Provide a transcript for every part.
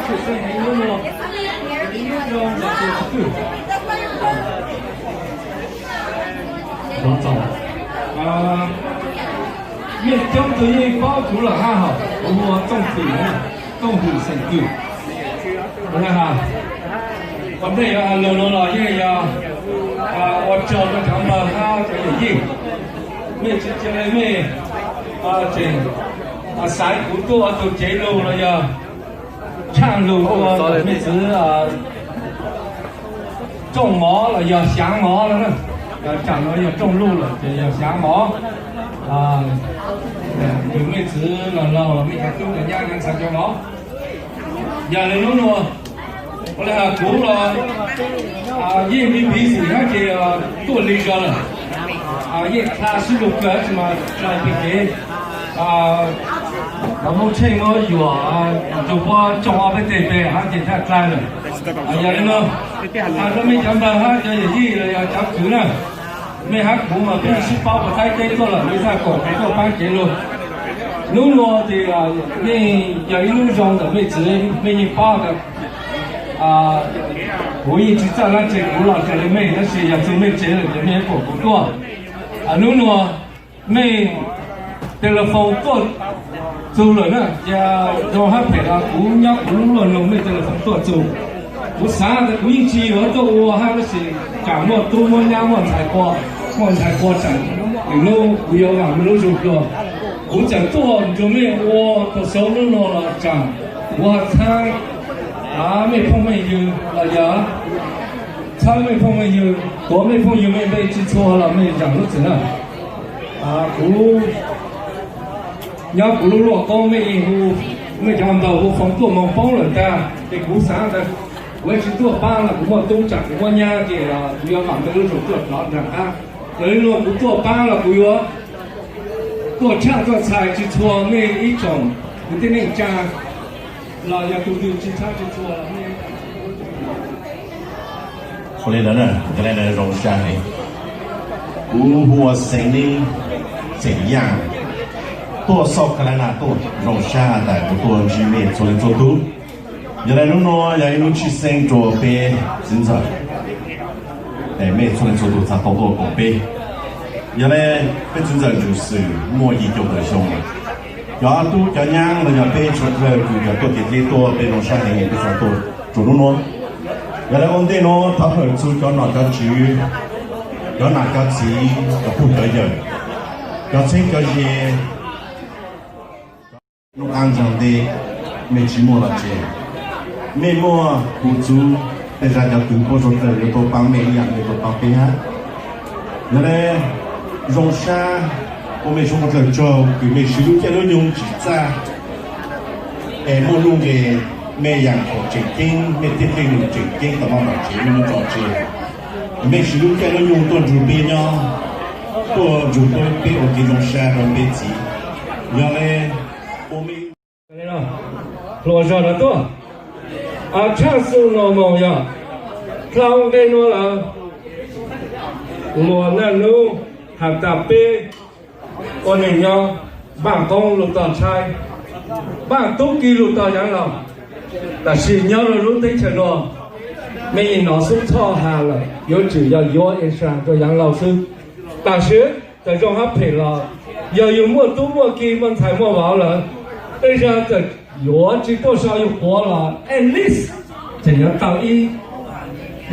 Mej coob tug yeej paub kuv lawm hab hom, kuv hu ua Tooj Hwm, Tooj Hwm xeem Kwm. Qhov ntej lug nuav los yeej yog ua tsaug rua cov npawg hab cov yawm yij. Mej tsi cia le mej tseem xaiv kuv tuaj ua tug cev lug los yog tshaaj lug ua mej txwv rooj mov los yog xyaav mov lawm na. Tsam no yog rooj luj lawm ces yog xyaav mov. Nrug mej txwv los laug mej cov tub cov nyab cov ntxhais cov vauv. Yog le nub nua, ua le has kuv los yeej me piv xwm hab ces tuaj lig zog lawm. Yeej dlha sib lug kawg tsi mas dlha pem kev. Los Moob Tsheej muab yuam nrug puab tsoo ob peb teg pe hab ces thaj dlha lawm. Yog le nuav, has rua mej cov npawg hab cov yawm yij los yog cov kwv na, mej hab kuv mas peb yeej sib paub puas thaib teb tuaj lawm, mej txhaj koom kev tuaj paab kev lug. Nub nua ces yeej yog ib nub zoo ntawm mej txwv, mej yeej paub tas kuv yeej tsi txawj dlaab tsi, kuv los raws le mej, tab sis yog txug mej tsev lawm ces mej yuav koom kuv tuaj. Nub nua mej telephone tuaj txug lawm na, cia zoo hab phem los kuv nyob kuv lub luag noog mej telephone tuaj txug. Kuv xaav tas kuv yeej tsi yuav tuaj ua hab, tab sis tsam muaj tub muaj nyab muaj ntxhais qua, muaj ntxhais qua tsam lwm nub kuv yuav vam mej lub zoo dua. Kuv txawm tuaj nrug mej ua tug show nub nua los tsam kuv ho txhawb mej phooj mej ywg los yog txhawb mej phooj mej ywg, tuav mej phooj ywg mej npe tsi txhua los mej zaam lub txim na. Kuv nyob kuv lub luaj qoob mej hu, mej cov npawg hu foom tuaj moog poob lawm ntag, ces kuv xaav tas kuv tsi tuaj paab los kuv muaj tub tsam kuv muaj nyab ces kuv yuav vam mej lub zoo tuaj rov nraag qab. Yog le nuav kuv tuaj paab los kuv yuav tuaj tshaj tuaj txhais tsi txhua mej ib tsoom kwv tij neej tsaa los yog tug twg tsi tshaj tsi txhua los mej Ua le ntawd na, yog le ntawd zoo sab heev. Kuv hu ua Xeev Neeb, xeem Yaaj, tuaj South Carolina tuaj, zoo sab tas kuv tuaj ntsib mej txhua leej txhua tug. Yog le nub nua yog ib nub tshwj xeeb rua peb txiv ntxawm, mej txhua leej txhua tug txhaj tau tuaj koom peb. Yog le peb txiv ntxawm Ntsum Xwm muaj yim caum tawm xyoo lawm. Cov tub cov nyab los yog peb tshua dlawg kws yog tuaj kev dleb tuaj peb zoo sab heev peb txhaj tuaj rua nub nua. Yog le ua ntej nuav thov hawm txug cov nom cov tswv, cov nam cov txiv, cov phooj cov ywg, cov txheeb cov ze, nub qaab ntsag ntej mej tsi muaj los tseg, mej muaj kuv txwv, tej zag cov kwv puab suav dlawg yuav tau paab mej ib yaam mej tau paab peb hab. Yog le zoo sab ua mej suav dlawg tsaug kws mej siv lub caij lub nyoog tsim txaj es muaj nuj nqes, mej yaam tseem ceeb, mej tej dlej num tseem ceeb tau maj mam tsev mej muab tso tseg. Mej siv lub caij lub nyoog tuaj nrug peb nyob, tuaj nrug peb ua kev zoo sab rua peb txiv. Yog le ua mej hluas zog no tuaj, tshaj xu no moog yog dlhau nqe nua lawm, luas naj nub has tas peb ua neeg nyob npaaj qoob lug tog ntshai, npaaj tub ki lug tog yaav laug. Tab sis nyob rua lub teb chaws nuav, mej yeej nov xub txhoj has lawm, yuav tsum yog yuav esa rua yaav laug xwb. Tab sis txawm zoo hab phem los, yog yug muaj tub muaj ki muaj ntxhais muaj vauv lawm, tej zag txawm yuav tsi tuaj so yug quav los at least txawm yuav tau ib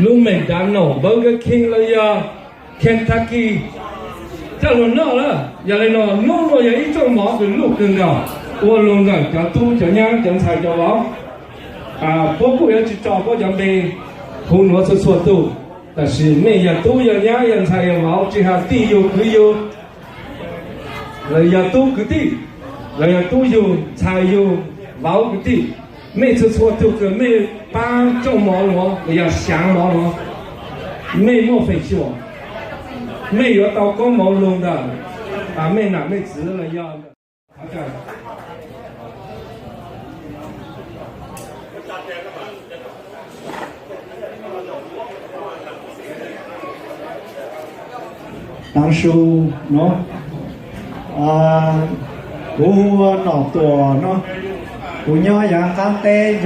lub McDonald's, Burger King los yog Kentucky coj lug noj lawm. Yog le nuav, nub nua yog ib rooj mov kws luj kawg nkaus, ua lug ntawm cov tub cov nyab cov ntxhais cov vauv. Puab kuj yuav tsi tso puab cov npe hu nuav txhua txhua tug, tab sis mej yog tub yog nyab yog ntxhais yog vauv, tsi has tij yug kwv yug, los yog tub kwv tij, los yog tub yug ntxhais yug vauv kwv tij, mej txhua txhua tug kws mej paab rooj mov nuav los yog xyaav mov nuav, mej muaj feem xyuam, mej yuav tau koob moov lug ntawm mej nam mej txwv los yog Taav su no, kuv hu ua Nom Tuam no. Kuv nyob yav qab teb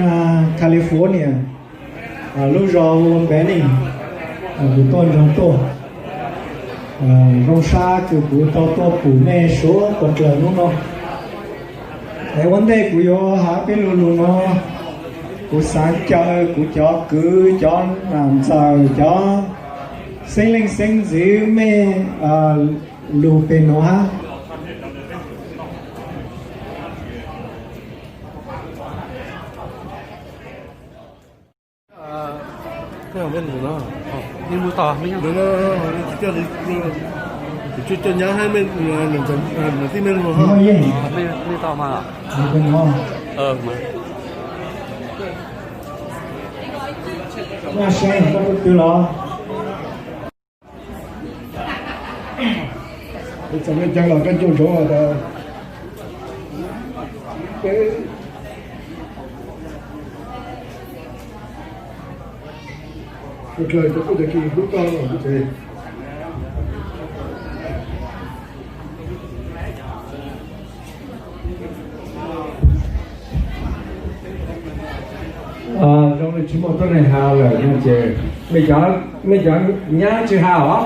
California, lub zos hu ua Banning, kuv tuaj nroog tuaj. Zoo sab kws kuv tau tuaj pum nej suav dlawg hnub no. Es ua ntej kuv yuav has peb lug lug no, kuv xaav caw kuv cov kwv, cov nam ntxawm, cov xeeb leej xeeb ntxwv mej lug peg nuav hab. Txog mej caag los koj coj ntsoov tas, ua dlawg cov tub cov ki hlub koj kuv tsev. Zoo li tsis muaj tuab neeg has lawm no ces mej cov nyab tsis has os,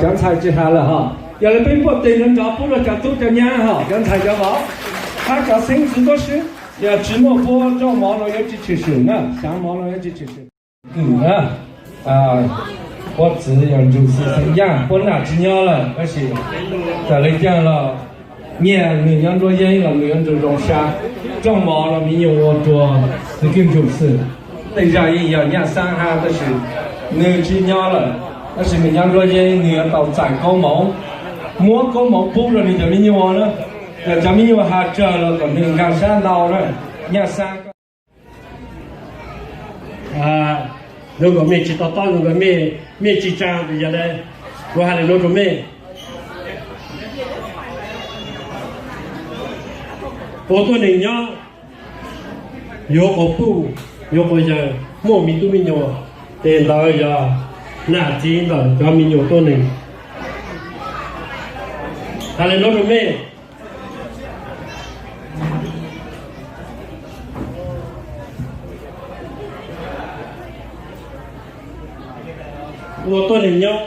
cov ntxhais tsis has lawm hos. Yog li peb npuaj teg nrov nrov pub rau cov tub cov nyab hos, cov ntxhais cov vauv, hab cov xeeb ntxwv tuab swb. Yog tsis muaj puab rooj mov no yuav tsis tshwm sim na, xyaav mov no yuav tsis tshwm sim. Kws na, puab txiv yog Ntsum Xwm Xeem Yaj, puab nam tsis nyob lawm tab sis txawm le caag los nyiaj nwg nyob nruab yeeb los nwg yuav nrug zoo sab. Rooj mov los mi nyuam ua rua Xwm Kij Ntsum Xwm. Tej zag yeej yog Nyaj Xaab hab tab sis nwg tsis nyob lawm, tab sis nwg nyob nruab yeeb nwg yuav tau txais koob moov, muab koob moov pub rau nwg cov mi nyuam na. Yog cov mi nyuam has tsawg los kom nwg nkaag sab ntau na. Nyaj Xaab, zoo nkaus mej tsis to taub, zoo nkaus mej tsis tsaa, yog le kuv has le nuav rua mej. Ua tuab neeg nyob yuav quas puj, yuav quas yawg, muaj mi tub mi nyuam, ces ntawd yog nam txiv ntawm cov mi nyuam tuab neeg. Has le nuav rua mej. Ua tuab neeg nyob,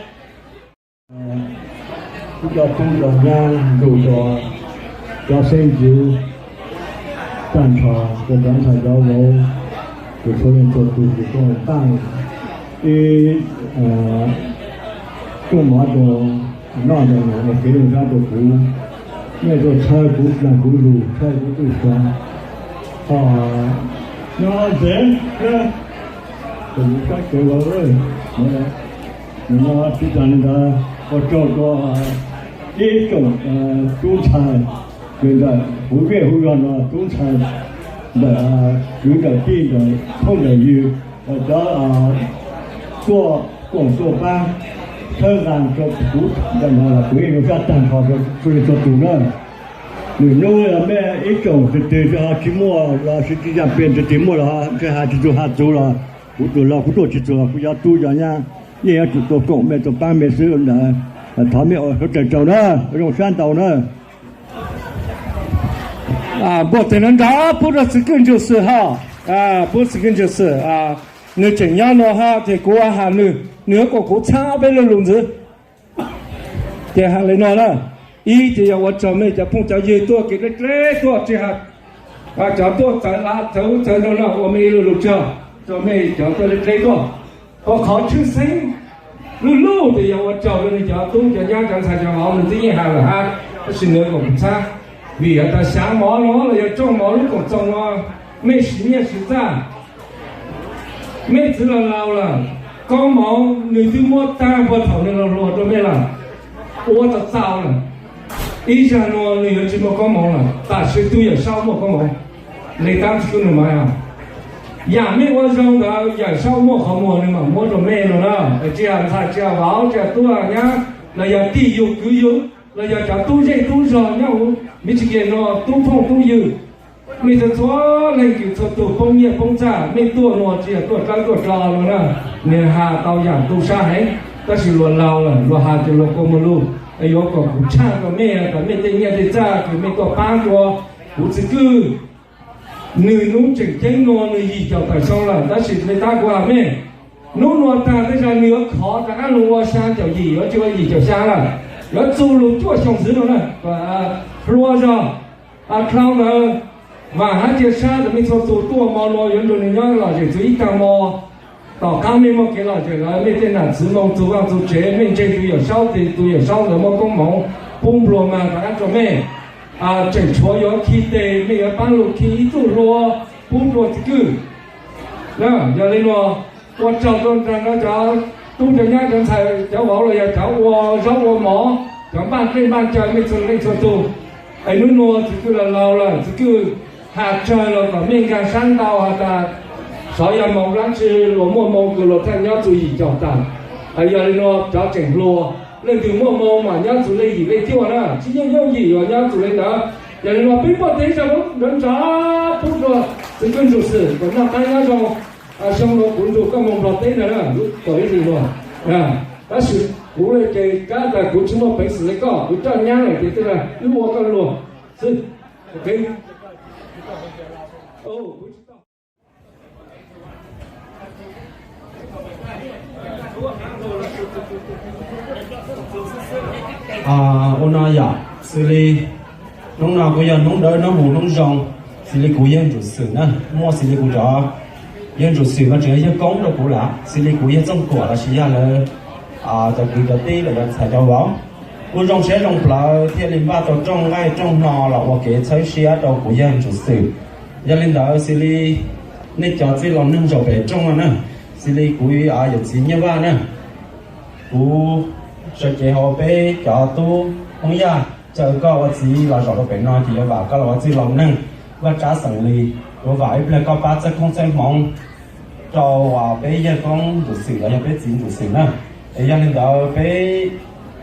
cov tub cov nyab, nrug rua cov xeeb ntxwv, tag nrho rua cov ntxhais cov vauv, kws txhua leej txhua tug kws tuaj taaj ib rooj mov rua noj rua haus, kev zoo sab rua kuv, mej tuaj txhawb kuv dlaag kuv lug, txhawb kuv txuj sa, ho nyob ntsev, kab kev, tsis taag le ntawd, ua tsaug rua ib tsoom tub ntxhais kws ntawm huv zej huv zog no, tub ntxhais ntawm kwv ntawm tij ntawm phooj ntawm ywg, cov tuaj koom tuaj paab, txhawb nqaa rua kuv, kuv yeej zoo sab taag nrho rua txhua leej txhua tug na. Nwg nub mej ib tsoom twg twg tsis muaj los sis tsis yaam pem, twg twg muaj los ntshe has tsis txug has txug los kuv tug laug kuv tuaj tsis txug los kuv cov tub cov nyab yeej yuav tsum tuaj koom mej tuaj paab mej xwb ntawd. Thov mej ua suav dlawg tsaug na, zoo sab ntau na. Npuaj teg nrov nrov pub rua Xwm Kij Ntsum Xwm hab, pub Xwm Kij Ntsum Xwm, nwg tseem nyob nuav hab ces kuv has nwg, nwg yuav koom kuv txhab ob peb lu lug ntxiv. Ces has le nuav na, ib ces yog ua tsaug mej cov phooj cov ywg tuaj kev dleb dleb tuaj tsis has, cov tuaj txawv lav txawv ub txawv no no ua mej ib lu lug tsaug rua mej cov tuaj dleb dleb tuaj. Ua qhov tshwj xeeb lub lub tes yog ua tsaug rua nwg cov tub cov nyab cov ntxhais cov vauv, nwg twb yeej has lawm hab, tab sis nwg koom kuv txhab, vim has tas xyaav mov no los yog rooj mov lub koom txoos no, mej siv nyiaj siv txaj, mej txwv laus laus lawm, koob moov nwg twb muab taag puag thaum nwg laug hluas rua mej lawm, ua txaus txaus lawm. Ib zag nuav nwg yuav tsis muaj koob moov lawm, tam sim tub Yawm Saub muaj koob moov, le taab tsi kub nwg mas, yam mej ua zoo ntawd Yawm Saub muaj qhov muag nwg mam muab rua mej no na. Tsis has ntxhais tsis has vauv tsis has tub nyab los yog tij yug kwv yug los yog cov tub zej tub zog nyob huv Michigan no, tub phooj tub ywg, mej txhua txhua leej kws txhua tug poob nyiaj poob txaj, mej tuaj nuav tsis yog tuaj dlawb tuaj dlo no na, nwg has tau yam tu sab heev, tab sis luag laus lawm luag has ces luag kua muag lug, yuav kom kuv tshaaj rua mej tas mej tej nyiaj tej txaj kws mej tuaj paab rua kuv txiv kwj Nws hnub tseem ceeb no nws yim caum tawm xyoo lawm, tab sis li tab kuv hais mej, hnub no tag tej zag nws yuav khov rov qab los ua xya caum yim, yuav tsis ua yim caum xya lawm, yuav txug lug cuaj xyoo xwb no na. Hlua zog, dlhau ntawd, vam hab cia sab rua mej txhua tug tuaj mo no yuav nrug nws nyob lom zem txug ib taag mo. Tom qaab mej muaj kev lom zem lawm, mej tej nam txiv moo txug vaaj txug tsev, mej ntseeg tug Yawm Saub, tes tug Yawm Saub ntawd muaj koob moov pub nplua mag rov qab rua mej. Tseem tshuav yuav khi tes, mej yuav paab lug khi ib txuj hlua pub rua txiv kwj. Yog li no, ua tsaug rua nraag no cov tub cov nyab cov ntxhais cov vauv los yog cov ua zaub ua mov, cov npaaj dlej npaaj cawv, mej txhua leej txhua tug. Es nub nua txiv kwj laus laus lawm, txiv kwj has tsawg los kom mej nkaag sab ntau has tas, xyov yog moog dlaab tsi luas muaj moo kws luas thaaj nyob txug yim caum tawm. Yog li no cov tseem hluas, leej twg muaj moo mas nyob txug leej yim leej cuaj na, tsi yeej yooj yim yuav nyob txug le ntawd. Yog li no peb puaj tes zog nrov nrov pub rua txiv kwj Ntsum Xwm kom noj qaab nyob zoo. Xyoo no kuv nrug koj moog Nplog teb ntag na, lub kaum ib hlis no. Tab sis kuv le ces kab tas kuv tsi muaj peev xwm le koj, kuv coj nyab lawm ces tej zag wb ua koj luag xwb. Ua no yom, xws li hnub no kuj yog hnub dawb hnub huv hnub zoo, xws li kuv yawg Ntsum Xwm na, muaj xws li kuv cov yawg Ntsum Xwm no tseem yog yawg koob rau kuv lawm, xws li kuv yawg Txooj Kuam lossis yog lawv cov kwv cov tij los yog ntxhais cov vauv, kuj zoo siab zoo plawv thiaj li npaj tau rooj nqaij rooj hno los ua kev txhawb siab rau kuv yawg Ntsum Xwm. Yog li ntawd xws li nej cov txwj laus neeg zaum pem rooj no na, xws li kuv yawm txiv Nyiaj Vaj na, kuv sawv cev hauv peb cov tub Hmoob Yaj caw koj ua txiv los zaum rau pem no ces yuav vam koj los ua txwj laus neeg Vaj Tsab xeem Lis, yuav vam ib pliag koj pab txhawb koob txhawb hmoov rau peb yawg koob Ntsum Xwm los yog peb txiv Ntsum Xwm na. Es yog li ntawd peb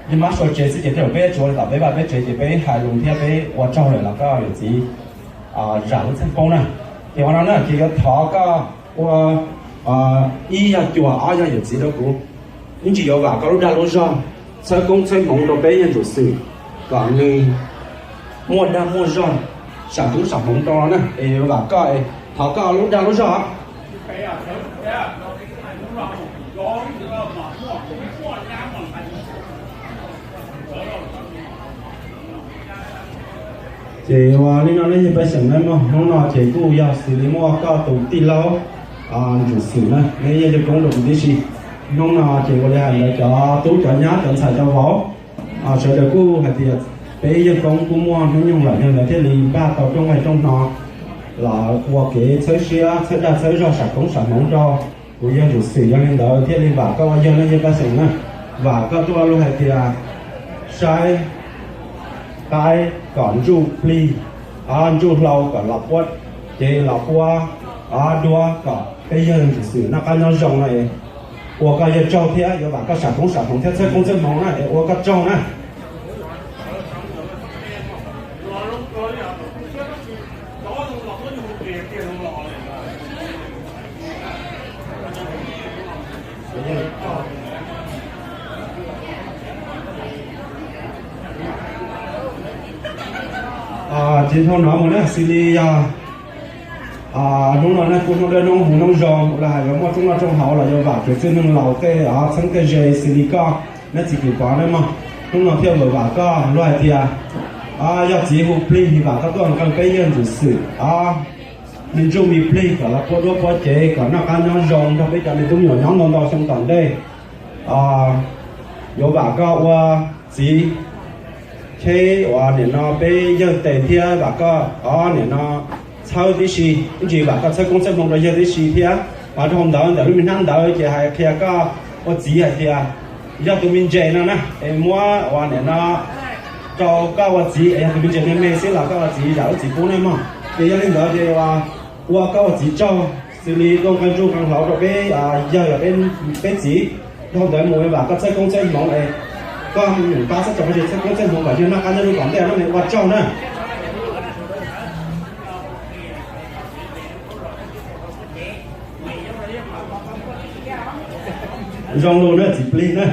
yeej mab sua tsev xwb ces tej zaum peb tsuas le tom peb vaj peb tsev ces peb hais lus thiab peb ua tsaug lawm los koj yawm txiv zam lub txheej poob na. Ces ua no na ces yuav thov koj ua ib yog cuag ob yog yawm txiv rau kuv, ib ntsis yuav vam koj lub dag lub zog, txhawb koob txhawb hmoov rau peb yawg Ntsum Xwm kom nws muaj dag muaj zog, sam koob sam hmoov rau na. Es yuav vam koj, thov koj lub dag lub zog. Ces ua li no nej yawg pej xeem na, hnub no ces kuj yog xws li muaj koj tus tij laug Ntsum Xwm na, neb yog yawg koob rau kuv tib si. Hnub no ces ua li hais ntawd cov tub cov nyab cov ntxhais cov vauv, sawv daws kuj hais tias peb yawg koob kuj muaj hnub nyoog lawm, yog ntawd thiaj li npaj tau rooj nqaij rooj hno los ua kev txhawb siab txhawb dag txhawb zog sam koob sam hmoov rau kuv yawg Ntsum Xwm. Yog li ntawd thiaj li vam koj ua yawg nej yawg pej xeem na, vam koj tuaj lub hais tias saib qaib kom ntsuj plig, ntsuj hlau kom los puab cev los puab duab kom peb yawg Ntsum Xwm noj qab nyob zoo no es ua koj yawg tsaug thiab yuav vam koj sam koob sam hmoov thiab txhawb koob txhawb hmoov na es ua koj tsaug na. Ces dhau no mus na xws li yog hnub no na kuj hnub dawb hnub huv hnub zoo los hais yuav muaj rooj noj rooj haus los yuav vam kwv tij neej laus tej txheeb tej ze xws li koj nab txiv kwv Pov na mog. Hnub no thiaj vam koj luag hais tias yog txiv hu plig vam koj tuaj nqee peb yawg Ntsum Xwm me ntsuj me plig kom los puab duab puab cev kom noj qab nyob zoo nrog peb cov me tub me nyuam nyob ntau ntau xyoo tom ntej. Yuav vam koj ua txiv cheb uas nim no peb yawg tes thiab vam koj nim no txhawb tib si, ib ntsis vam koj txhawb koob txhawb hmoov rau yawg tib si thiab. Mas dhau ntawd ntawm lub me hnab ntawd ces hais qhia koj ua txiv hais tias yog tus me ntses no na es muab uas nim no rau koj ua txiv es yog tus me ntses me me xwb los koj ua txiv zam lub txim pub na mog. Ces yog li ntawd ces ua koj ua txiv tsaug xws li tuaj nqee ntsuj nqee hlauv rau peb yawg los peb txiv. Dhau ntawd mus vam koj txhawb koob txhawb hmoov es koj me nyuam pab txhob tso pov tseg txhawb koob txhawb hmoov kom yawg noj qab nyob zoo tom ntej no ua tsaug na. Zoo lug na txiv plig na.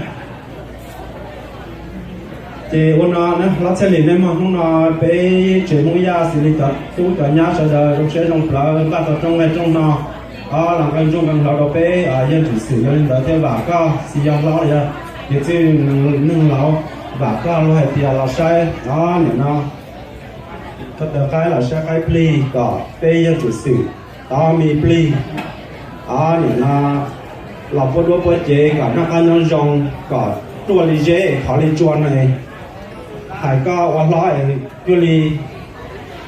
Ces ua no na, hlob Txhiaj Lis nej mog, hnub no peb tsev Hmoob Yaj xws li cov tub cov nyab sawv daws zoo siab zoo plawv npaj tau rooj nqaij rooj hno, ob los nqaij ntsuj nqaij hlauv rau peb yawg Ntsuam Xwm. Yog li ntawd thiaj vam koj txiv yog hlob los yog yawg txwj neeg laus, vam koj lub hais tias los saib ob niam no, koj tawv qaib los saib qaib plig kom peb yawg Ntsuam Xwm ob me plig ob niam no los puab duab puab cev kom noj qab nyob zoo, kom ruaj li zeb qhov li tsua no. Hais koj ua hlob es cuag li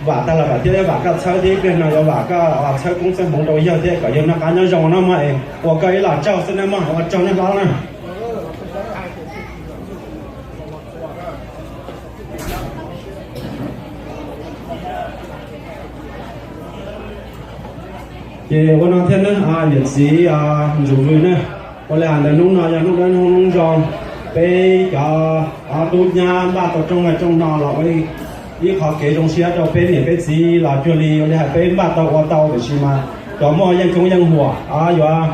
vam tag los vam thiab, vam koj txhawb thiab, ib pliag no yuav vam koj txhawb koob txhawb hmoov rau yawg thiab kom yawg noj qab nyob zoo no mog. Es ua koj ib los tsaug xwb na mog, ua tsaug nej hlob na. Ces ua no thiab na, yawm txiv Ntsuam Vws na, ua li hais ntawd hnub no yog hnub dawb hnub zoo, peb cov ob tub nyab npaj tau rooj nqaij rooj hno los ua ib qho kev zoo siab rau peb niam peb txiv los cuag li ua li hais peb npaj tau ua tau, tiam sis mas cov muaj yeej koob yeej huam yuav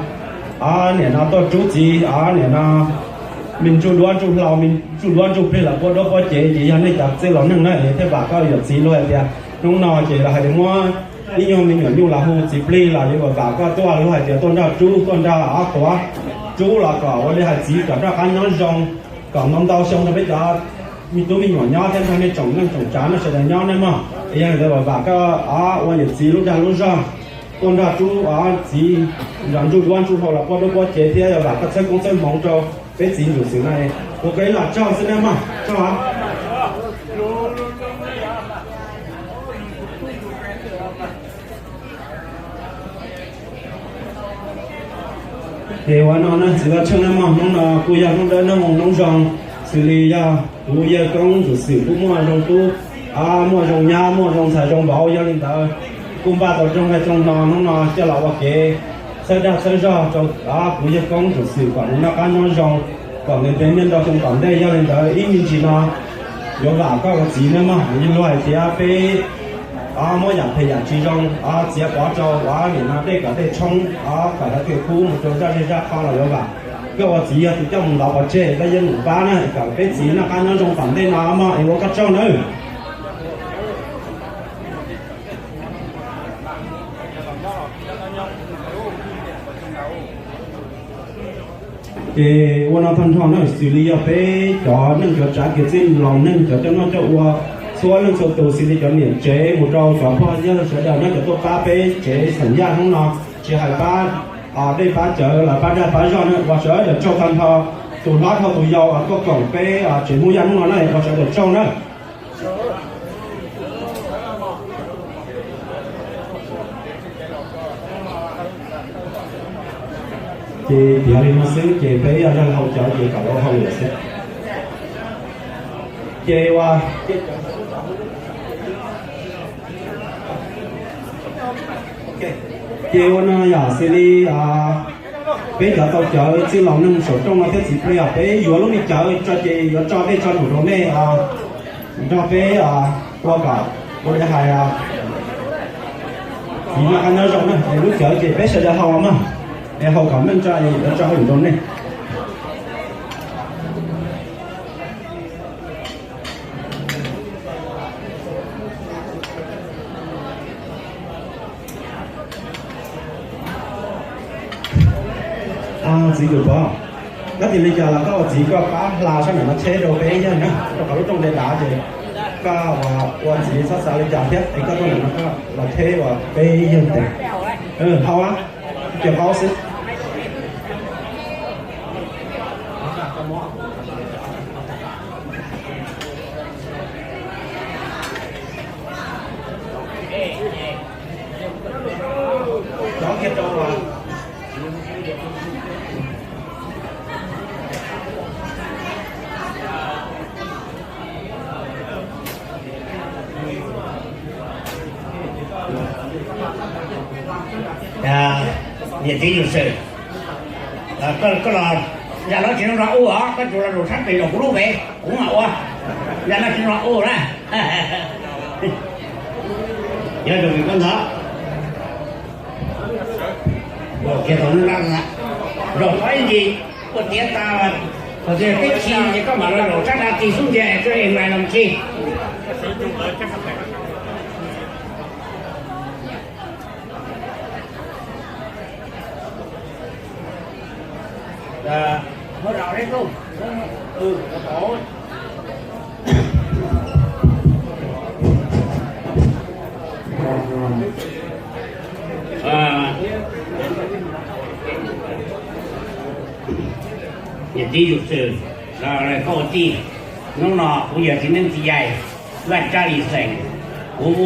ob niam no tuaj rub txiv ob niam no me ntsuj duab ntsuj hlauv, me ntsuj duab ntsuj plig los puab duab puab cev, ces yog nej cov txwj laus neeg na, thiaj vam koj yawm txiv lub hais tias hnub no ces los hais tias muab ib nyuag me nyuam nyuj los hu txiv plig los yuav vam koj tuaj lub hais tias tuaj nrog rub, tuaj nrog ob tuav rub los kom ua li hais txiv kom noj qab nyob zoo, kom ntau ntau xyoo rau peb cov me tub me nyuam nyob thiab nrog nej tsoom neej tsoom tsav nej sawv daws nyob nej mog. Es yog li ntawd vam koj ob ua yawm txiv lub dag lub zog tuaj nrog rub ob txiv, nrog ntsuj duab ntsuj hlauv los puab duab puab cev thiab yog vam koj txhawb koob txhawb hmoov rau peb txiv Ntsuam Xwm no. Ua koj ib los tsaug xwb nej mog, tsaug. Ces ua no na txiv Vaj Tsheej na mog, hnub no kuj yog hnub dawb hnub zoo, xws li yog kuv yawg koob Ntsuam Xwm kuj muaj zoo tub, muaj zoo nyab, muaj zoo ntxhais zoo vauv, yog li ntawd kuj npaj tau rooj nqaij rooj hno hnub no coj los ua kev txhawb dag txhawb zog rau kuv yawg koob Ntsuam Xwm kom nws noj qab nyob zoo, kom nws ntev ntev nyob rau xyoo tom ntej. Yog li ntawd ib me ntsis no yuav vam koj ua txiv na mog, yog luag hais tias peb muab yam phem yam tsis zoo txiav pov rau ua nim no tej kom tej tshoob kom lawv tej kub mus rau zaj zej zaj qho los yuav vam. Koj ua txiv yog tus coj mus ntov pov tseg, koj yeej mus pab na kom peb txiv noj qab nyob zoo tom ntej no mog, es ua koj tsaug nawb. Ces ua no tag nrho na, xws li yog peb cov neej cov tsav kwv tij laus neeg cov coj noj coj ua, txhua leej txhua tus xws li cov niam tsev mus rau cov pog yawg sawv daws na, cov tuaj pab peb tsev xeem Yaj hnub no, tsis hais pab dej pab cawv los pab dag pab zog na, ua sawv daws tsaug tag nrho. Tus hlob dhau tus yau koj koom peb tsev Hmoob Yaj hnub no na, ua sawv daws tsaug na. Ces piav li no xwb ces peb yog zaj hau cawv ces kom lawv hau lawm xwb. Ces ua, ces ua no yom, xws li peb cov tau cawv txwj laus neeg saum rooj no thiab txiv plig os, peb yuav lub me cawv tso ces yuav tso dej tso num rau nej nrog peb ua kom ua li hais txiv noj qab nyob zoo na. Es lub cawv ces peb sawv daws hau mog, es hau kom meej tso es yuav tso hau num rau nej. Txiv Kwm Pov, koj tias li cas los koj ua txiv koj pab hla sab nram no tsheb rau peb yawg na, rau qhov lub rooj nte dav ces koj ua txiv txhob xav li cas thiab es koj tuaj nram no koj los tsheb ua peb yawg tes. Hau, ces paub xwb. Niam txiv Yus Swm, koj los, yam no tsis zoo rau ub os, koj tsuas los rau sab pem los kuv lub pem kuv mam ua, yam no tsis zoo rau ub na. Yog rau koj ntawd, kiag tau nub nrab, zaum tau ib ntsis, ua tiav tas, Thaum twg peb khi ces koj mam los zaum sab nraud tig xub ntiag es koj ev mais los khi. Niam tij yus xwm, koj ua tij, hnub no kuv yog txiv neeb txiv yaig Vaj Tsab Lis xeem, kuv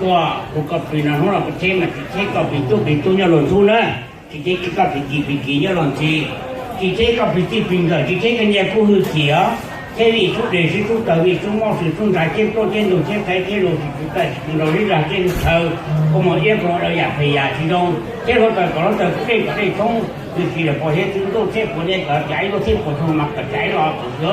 tuaj hu koj plig no, hnub no kuv cheb mas tsis cheb koj plig tub plig tub nyob luag ntxhub na, tsis cheb koj plig ci plig kiv nyob luag ntxhi, tsis cheb koj plig txij plig nkawm, tsis cheb koj nyiaj kub hwj chim os, cheb vij tshub deg sib tshub taws, vij tshub mob sib tshub ntshav, cheb plaub cheb ntug cheb qhaiv cheb lug, tsis tshub taws tsis tshub nrau zeb zag cheb lug chaw, kua muag iab kua muag dau yam phem yam tsis zoo, cheb hluav taws kom hluav taws kub dej kom dej thoob, hwj chim los puas hiav txwv ntuj cheb puas dej kom cav ib lub cheb puas txhooj mas kom cav ib lub os tus xwb.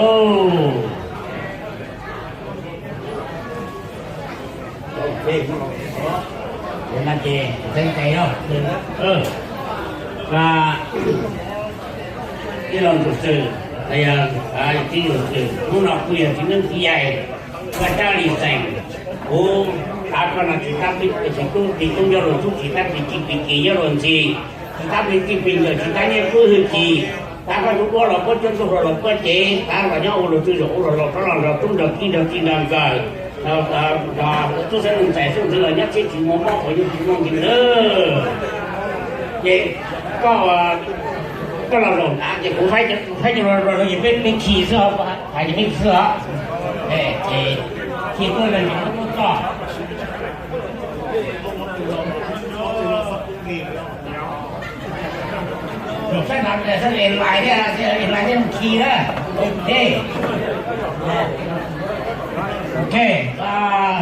Ib los tus xwm, tib los xwm, hnub no kuv yog txiv neeb txiv yaig Vaj Tsab Lis xeem, kuv thov koj no tsis tab plig tub plig tub nyob luag ntxhub, tsis tab plig txij plig kiv nyob luag ntxhi, tsis tab plig txij plig nkawm, tsis tab nyiaj kub hwj chim, tab koj lub duab los puab cuab, tub hluas los puab cev, tab los nyob ua luag twg zaum ua luag laus, rov los nrog tub nrog kiv nrog txij nrog nkawm, tub xeeb leej ntxhais xeeb ntxwv los nyob txhiab tsis muaj mob, puas yuj tsis muaj nkeeg lawm. Ces koj, koj los zaum nrad ces kuv faib cov, faib cov los ces peb, peb khi xwb os, hais ces peb khi xwb os. Ces khi tuaj ces tuaj txog. Zaum sab nrad es lais thiab, es lais thiab mus khi na. Ok,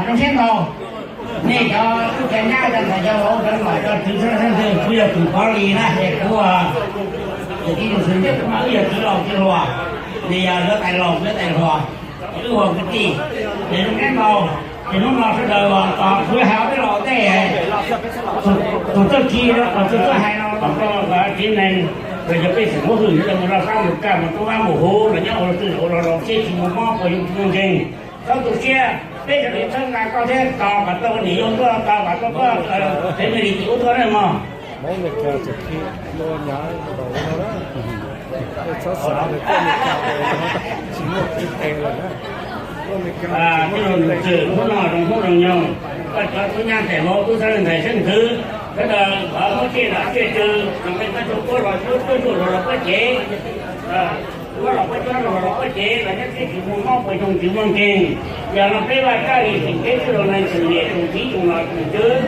zoo siab ntau. Nej cov tub cov nyab cov ntxhais cov vauv cov nom cov tswv sab sab ntswg, kuv yog tus pov li na, es kuv, es tib tug xwm txheej kuv mas wb yog txiv laus txiv hluas, nws yog yuav tais laus yuav tais hluas, wb ua kwv tij, es zoo siab ntau. Ces hnub no sawv daws tos kuv hais ob peb lo tej, tus txawj khi, tus txawj hais no los rau txiv nees, los yog pej xeem huab hwm, yog mus laj sab mus kaj mus rub vab mus huv los nyob ua luag twg ua luag laus txhiab tsis muaj mob puas yuj tsis muaj nkeeg. Txhob tu siab, peb sawv daws txhawb nqa koj thiab tos kom tau niam yau tuaj, tos kom tau koj, peb me li txiv ub tuaj na mog. Tij laug Nus Tswm, hnub no zoo hnub zoo nyoog, koj cov tub nyab ntxhais vauv tub sab leej ntxhais xeeb ntxwv, sawv daws thov muab tsiaj nrog tsiaj tsw, los nqe koj tsuag puab los puab cuab, tsuag hluas los puab cev, puab los puab cuab, tsuag hluas los puab cev, los nyob txhiab tsis muaj mob puas yuj tsis muaj nkeeg. Yog no peb Vaj Tsab Lis xeem peb txwj laug neeg txwm niam txwm txiv txwm nom txwm tswv,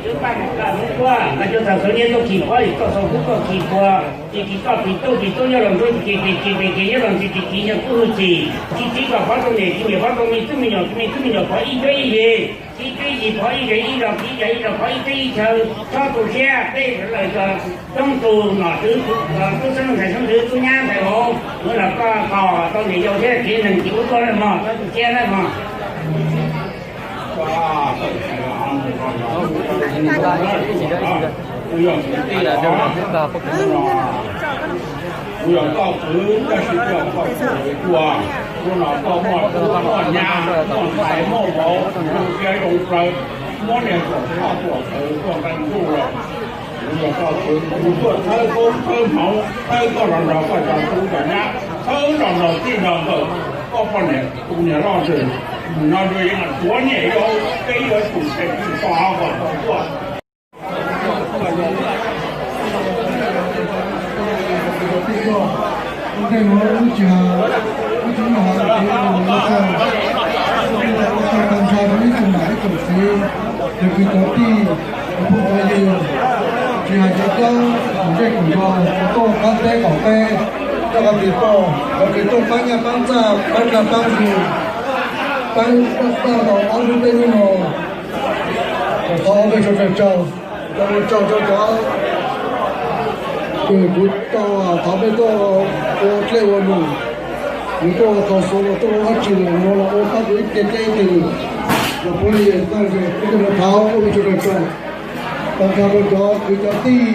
txwm paj mus kaj mus tuaj, mas cuag thaum sawv nyiaj tuaj khi pob, tsis txaus kub tuaj khi pua, tsis khi koj plig tub plig tub nyob luag ntxhub, tsis khi plig ci plig kiv nyob luag ntxhi, tsis khi nyiaj kub hwj chim, tsis txiv kom pov rau niam, tsis niam pov rau me tub me nyuam, me tub me nyuam pov ib cuab ib yig, ib cuab ib yig pov ib zej ib zog, ib zej ib zog pov ib teb ib chaw, txhob tu siab, peb sawv daws coob tus nom tswv, tub xeeb ntxhais xeeb ntxwv, tub nyab ntxhais vauv, hnub no koj tos tau niam yau thiab txiv nees txiv ub tuaj na mog, txhob tu siab na mog. Kuv yog koj kwv, tab sis kuv yog koj kwv, kuv los koj muaj tub muaj nyab, muaj ntxhais muaj vauv, zoo siab zoo plaws, muab niag tuam tshoj tuam txwv tuaj nqe ntuj los. Kuv yog koj kwv, kuv tuaj txhawb koob txhawb hmoov, txhawb koj los nrog koj cov tub cov nyab, txhawb los nrog txij nrog nkawm, koj poj niam tus niam loj ntsws, nim no nrog yeej tuav niam yau, peb yuav tsum tshem tswm txoj hauv kom tau tuaj. Ua ntej nuav wb tsis, wb tsis muaj hais tias ua tsaug, ua tsaug tag nrho rau ib tsoom niam ib tsoom txiv, cov kwv cov tij, cov phooj cov ywg, tsis hais cov nyob koom zej koom zos, cov tuaj qab teb qaum teb, coj qab tis tuaj, cov kws tuaj paab nyaj paab txag, paab nqaj paab ntsug, paab txag tau ob hnub peb hnub no, thov ua ntej tsaug tsaug, ua tsaug rau cov kws kuv tau thov peb tuaj ua dlej ua num, kuv tuaj ua tog xua los tuaj ua dab tsi los no los ua pab kuv ib ce dlej ib ce num, los puav leej yog ib tug thov ua ntej tsaug tsaug, tag nrho rau cov kwv cov tij,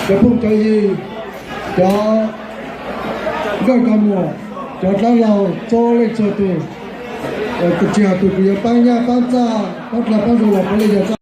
cov phooj cov ywg, cov Nkauj cov muam, cov dab laug txhua leej txhua tus, tsis hais tus kws yuav paab nyaj paab txag paab dlaag paab zug los puav leej yog